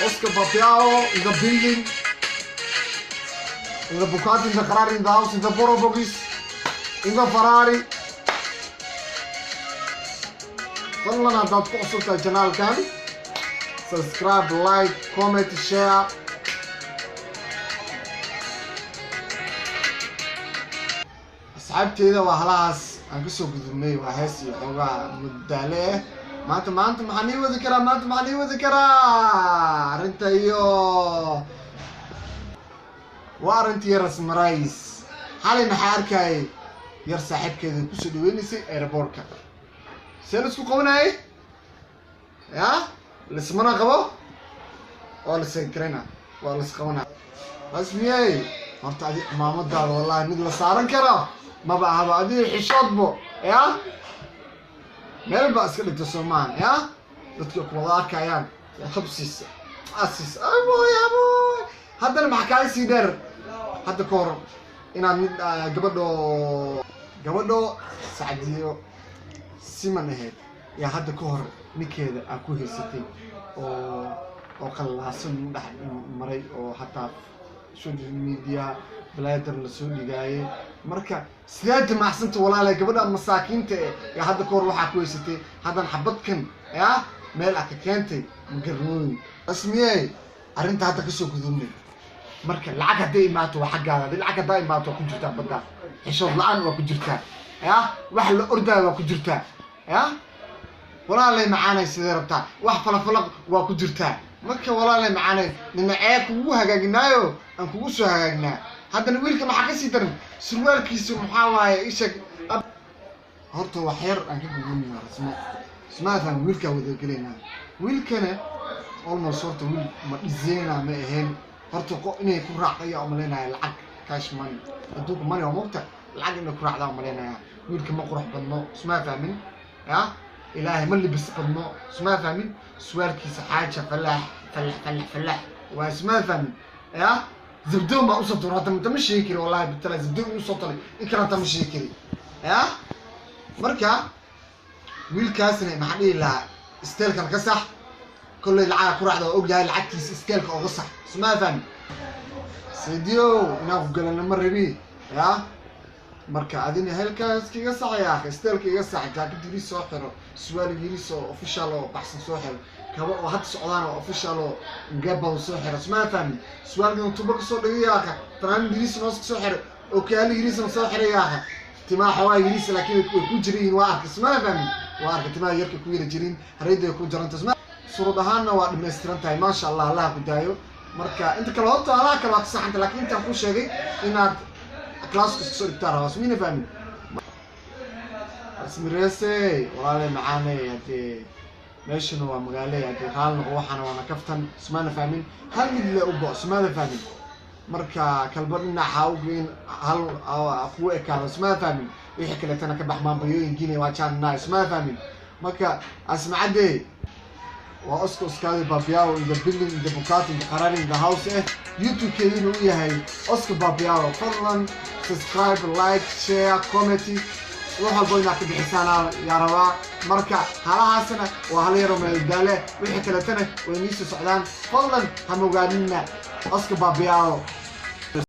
Oscar Papiao in the building, in the Bugatti, in the Ferrari, in the house, in the Borobox, in the Ferrari. Fadlan haddaad ku cusub tahay channelkan, subscribe, like, comment, share. Asxaabteeda, waa halahaas aan kasoo gudubnay, waa hees iyo xoogaa muddaale ah. Maanta maxaan ii wadi karaa? Maanta maxaan ii wadi karaa? Arrinta iyo waa arrintii Rasmarais. Xalay maxaa arkayay? Yar saaxiibkeeda kusoo dhaweynaysay airportka. See la isku qabanayay? Ya lismana qabo, waa lasekarayna, waa lasqabanaya. Rasmiyey, horta adi cimaamadaada wallahi mid la saaran karo maba ahaba. Adiga xishoodbo ya meel baa iska dhigta soomaan ya dadka kuwada arkayaan habsiisa asiis. Aboy, aboy, haddana maxaa kaaga sii dheer? Hadda ka hor inaad mid gabadho Sacdiyo Siman ahayd yaa hadda ka hor ninkeeda aa ku haysatay oo qalaasan dhex maray oo hataa social media balaadar lasoo dhigaayay. Marka sidee jamacsanta, walaala? Gabadha masaakiinta eh yaa hadda ka hor waxaa ku haysatay, haddana xabadkan ya meel aa ka keentay ma garanooyin. Rasmiyey, arrinta hadda kasoo gudubnay. Marka lacag hadday imaato waa xaggaada. Haddii lacag haddaa imaato waa ku jirtaa badda. Xishood la-aan waa ku jirtaa, ya wax la ordaayo waa ku jirtaa. Ya walaalay macaanay, sidee rabtaa? Wax falafalaq waa ku jirtaa. Marka walaalay macaanay, dhinacee kugu hagaaginaayo aan kugu soo hagaagnaa. Haddana wiilka maxaa kasii daran? Surwaalkiisu maxaa waaye? Isheg horta, wax yar aan ka gudubnaa. Rasmo smaafan wiilkaa wadagelaynaa. Wiilkana almost horta wiil ma dhisayna ma ahayn. Horta inay ku raacday ayaa umalaynaya lacag, cash money, adduunka money waa mogta. Lacag inay ku raacdaa umalaynaya. Wiilka ma qurux badno, ismaa fahmin? Ya ilaahay, ma libis badno, ismaa fahmin? Surwaalkiisa xaaja falax falax falax falax waa, ismaa fahmin? Ya zabdoon baa usoo turay hadda mta ma sheegi kari wallahi bitala zabdoon usoo talay in kalanta ma sheegi kari. Ya marka wiilkaasna maxaa dhihi lahaa? Isteelkan ka sax. Kolley lacaga ku raacda waa ogyahay, lacagtiisa isteelka oga sax, ismaa fahmin? Saydiyow, inaan ku galana ma rabi. Ya marka adina helkaas kaga sax, ya akhi, isteelka iga sax. Jaakad yariis soo xiro, surwaal yariis oo official oo baxsan soo xiro, kaba oo hadda socdaan oo official oo ngabal soo xiro, ismaa fahmin? Surwaalkan tuba kasoo dhigay, ya akhi, fanaanad yariis noos kasoo xiro, okaali yariisna soo xiray, ya akhi. Timaha xoogaa yariis laakiin way ku jiran yihiin, waa arkay, ismaa fahmin? Waa arkay timaha yarka ku yara jirin, hareyda way ku jaranta. Ismaa suurad ahaanna waa dhamaystiran tahay, maasha Allah, allaha ku daayo. Marka inta kale horta allaha kale waa ka saxanta, laakiin intaan ku sheegay inaad classka iska soo dhigtaa rabaa, ismiina fahmin? Asmirese, walaale macaaney, haddee meeshana waa magaale, haddee raali noqo, waxaana waana kaftan, ismaana fahmin? Hal mid le u go, ismaana fahmin? Marka kalba dhinac ha ugeyn, hal kugu ekaado, ismaana fahmin? Wixii kaleetana ka bax, maambayooyinkiina waa jaanna, ismaana fahmin? Marka asmacadde waa Oscar Oscaadi Babiao in the building, in the Bugatti, in the Ferrari, in the house eh. YouTube-keeduna u yahay Oscar Babiao. Fadlan subscribe, like, share, comment, wax walbo inaad ka bixisaan yaa rabaa. Marka halahaasna waa hal yaroo meeldaale, wixii kaletana way nii soo socdaan. Fadlan ha mogaanina Oscar Babiao.